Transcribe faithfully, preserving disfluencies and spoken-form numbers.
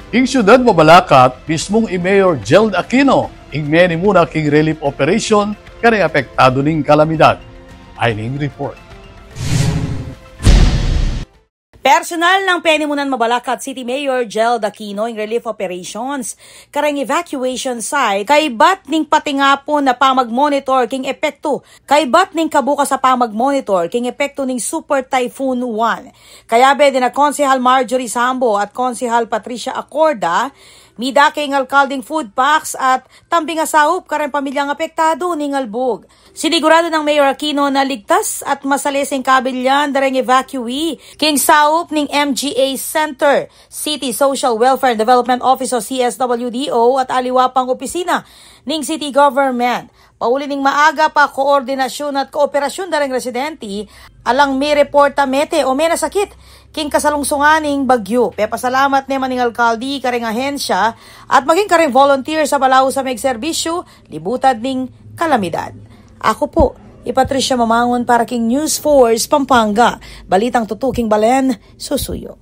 King syudad Mabalacat, mismung i Mayor Jeld Aquino ing menimuna king relief operation kareng apektadu ning kalamidad. Ayni ing report. Personal nang penimunan Mabalacat City Mayor Jeld Aquino ing relief operations kareng evacuation site kaybat ning patingapun a pamagmonitor king epektu, kaybat ning kabukas a pamagmonitor king epektu ning Super Typhoon Juan. Kayabe dina Konsehal Marjorie Sambo at Konsehal Patricia Acorda, midake ing alkalding food packs at tambing a saup kareng pamilyang apektadu ning albug. Siniguradu nang Mayor Aquino na ligtas at masalese ing kabilyan dareng evacuee king saup ning M G A Center, City Social Welfare and Development Office o C S W D O at aliwa pang opisina ning city government. Pauli ning maagap a koordinasyun at kooperasyun dareng residente, alang mireporta mete o menasakit king kasalungsungan ning bagyu. Pepasalamat ne man ing alkaldi kareng ahensya at maging kareng volunteer a balaus a megserbisyu libutad ning kalamidad. Aku pu i Patricia Mamangun para king News Force Pampanga. Balitang tutu king balen, susuyu.